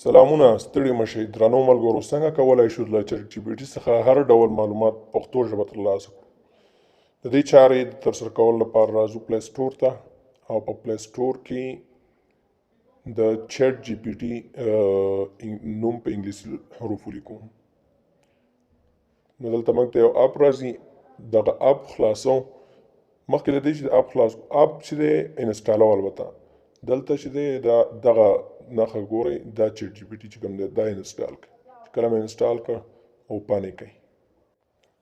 سلامونه، ستړي مشئ درنو ملګرو. څنګه کولای شو له چټ جي پي ټي څخه هر ډول معلومات پښتو ژبه ترلاسه کړو؟ د دې چارې د ترسره کولو لپاره راځو پلی سټور ته او په پلی سټور کې د چټ جي پي ټي نوم په انګلیسي حروف ولیکو. نو دلته موږ ته یو اپ راځي، دغه اپ خلاصو. مخکې له دې چې د اپ خلاص، اپ چې دی انسټالو، البته دلته چې دی دا دغه نښه ګورئ، دا چټ جي پي ټي چې کوم دی دا انسټال کړئ. چې کله مې انسټال کړ، اوپن یې کړئ.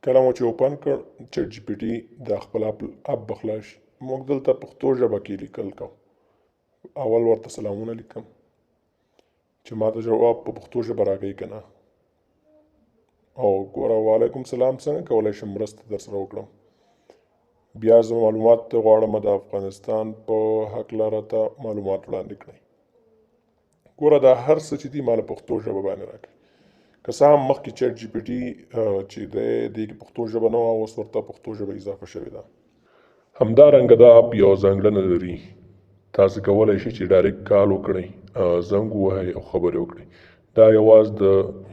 کله مو چې اوپن کړ چټ جي پي ټي، دا خپل اپ به خلاص شي. موږ دلته پښتو ژبه کې لیکل کوو. اول ورته سلامونه لیکم چې ما ته جواب په پښتو ژبه راکوي که نه. او ګوره، وعلیکم سلام، څنګه کولی شم مرسته در سره وکړم؟ بیا زه معلومات ته غواړم، د افغانستان په هکله راته معلومات وړاندې کړئ. ګوره، دا هر څه چې دي ما له پښتو ژبه باندې راکوي. که څه هم مخکې چټ جي پي ټي چې دی دې کې پښتو ژبه نه وه، اوس ورته پښتو ژبه اضافه شوې ده. همدارنګه دا اپ یو ځانګړنه لري، تاسو کولی شئ چې ډایرکټ کال وکړئ، زنګ ووهئ او خبرې وکړئ. دا یوازې د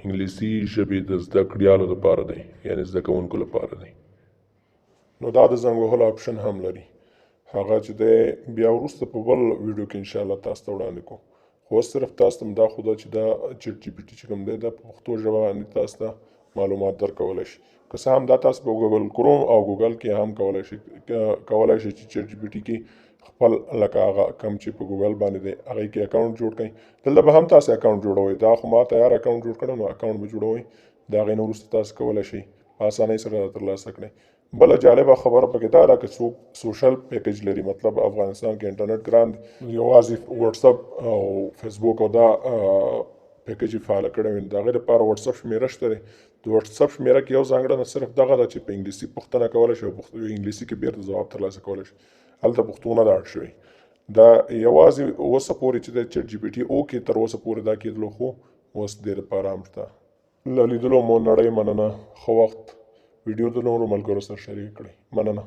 انګلیسي ژبې د زده کړیالو لپاره دی، یعنې زده کوونکو لپاره دی. نو دا د زنګ وهلو آپشن هم لري، هغه چې دی بیا وروسته په بل ویډیو کې انشاءالله تاسو ته وړاندې کوم. خو اوس صرف تاسو ته دا ښوده چې دا چټ جي پي ټي چې کوم دی دا په پښتو ژبه باندې تاسو ته معلومات درکولی شي. که څه هم دا تاسو په ګوګل کروم او ګوګل کې هم کولای شئ چې چټ جي پي ټي کې خپل لکه هغه کم چې په ګوګل باندې دی هغې کې اکاونټ جوړ کړئ. دلته به هم تاسو اکاونټ جوړوئ. دا خو ما تیار اکاونټ جوړ کړی، نو اکاونټ به جوړوئ. د هغې نه وروسته تاسو کولی شئ په اسانۍ سره ترلاسه کړئ. بله جالبه خبره پکې دا ده که څوک سوشل پیکج لري، مطلب افغانستان کې انټرنیټ ګران دی، یوازې واتساپ او فیسبوک او دا پیکج یې فعاله کړی وي، د هغې لپاره واتساپ شمېره شته دی. د واتساپ شمېره کې یو ځانګړنه صرف دغه ده چې په انګلیسي پوښتنه کولی شي او په انګلیسي کې بېرته ځواب ترلاسه کولی شي. هلته پښتو نه ده اړ شوې. دا یوازې اوسه پورې چې د چټ جي پي ټي او کې تر اوسه پورې دا کېدلو، خو اوس دې لپاره هم شته. له لیدلو مو نړۍ مننه. ښه وخت. ویډیو د نورو ملګرو سره شریک کړئ. مننه.